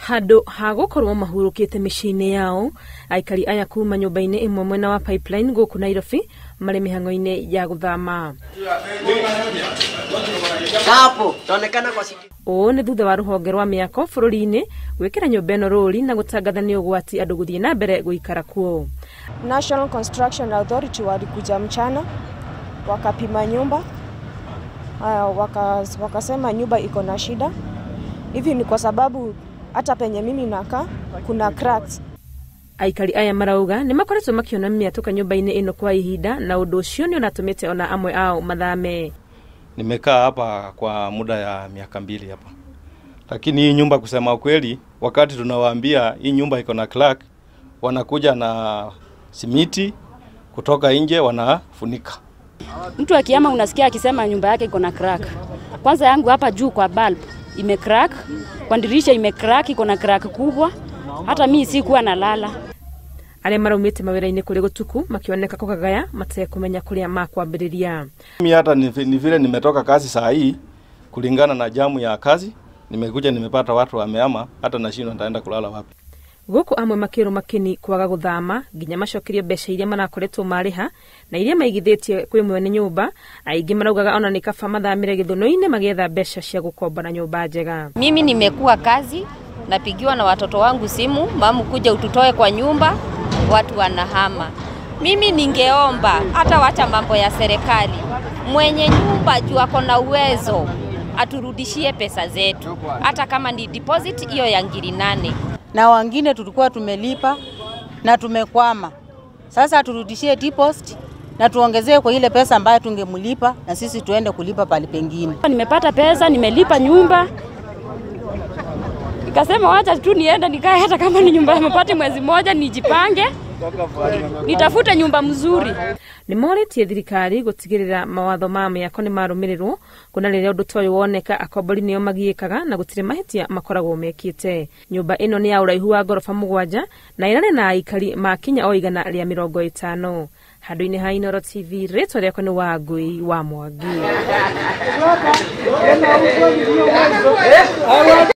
Handũ ha gũkorwo mahurũkĩte mĩciĩ-inĩ yao, aikari aya kuma nyũmba-inĩ ĩmwe mwena wa Pipeline gũkũ Nairobi marĩ mĩhang'o-inĩ ya gũthama. Ũũ nĩ thutha wa rũhonge rwa mĩako bũrũri-inĩ gwĩkĩra nyũmba ĩno rũri na gũtangatha nĩ ũgwati andũ gũthiĩ na mbere gũikara kuo. National Construction Authority walikuja mchana wakapima nyumba, wakasema nyumba iko na shida. Hivi ni kwa sababu hata penye mimi nakaa kuna cracks. Aikari aya marauga nĩ makoretwo makiona mĩatũka nyũmba-inĩ ĩno kwa ihinda na ũndũ ũcio nĩ ũratũmĩte ona amwe ao mathame. Nimekaa hapa kwa muda ya miaka 2 hapa. Lakini hii nyumba kusema ukweli, wakati tunawaambia hii nyumba iko na crack, wanakuja na simiti kutoka nje wanafunika. Mtu akihama unasikia akisema nyumba yake iko na crack. Kwanza yangu hapa juu kwa bulb imecrack, kwa dirisha imecrack, iko na crack kubwa. Hata mimi sikuwa nalala. Arĩa maraumĩte mawĩra-inĩ kũrĩ gũtuku makĩoneka kũgagaya matekũmenya kũrĩa makwambĩrĩria. Mimi hata ni vile nimetoka kazi saa hii kulingana na jamu ya kazi, nimekuja nimepata watu wamehama, hata nashindwa nitaenda kulala wapi. Gũkũ amwe makĩrwo makĩni kwaga gũthama nginya macokerio mbeca iria marakoretwo marĩha na iria maigithĩtie kwĩ mwene nyũmba. Aingĩ maraugaga ona nĩ kaba mathamĩre gĩthũnũ-inĩ magĩetha mbeca cia gũkomba na nyũmba njega. Mimi nimekuwa kazi, napigiwa na watoto wangu simu, mamu kuja ututoe kwa nyumba, watu wanahama. Mimi ningeomba hata wacha mambo ya serikali, mwenye nyumba juu ako na uwezo aturudishie pesa zetu, hata kama ni deposit hiyo ya ngiri 8. Na wengine tulikuwa tumelipa na tumekwama. Sasa turudishie deposit na tuongezee kwa ile pesa ambayo tungemlipa na sisi tuende kulipa pale pengine. Nimepata pesa, nimelipa nyumba. Nikasema wacha tu niende nikae, hata kama ni nyumba ya mabati mwezi mmoja, nijipange nitafute nyumba mzuri. Nĩ morĩtie thirikari gũtigĩrĩra mawatho ma mĩako nĩ marũmĩrĩrwo kuna rĩrĩa ũndũ ta ũyũ woneka akombori nĩo magiĩkaga na gũtirĩ mahĩtia makoragwo mekĩte. Nyũmba ĩno nĩ ya ũraihu wa ngoroba 7 na ĩrarĩ na aikari makinya o 150. Handũ-inĩ ha Inooro TV, rĩtwa rĩakwa nĩ Wangui wa Mwangi.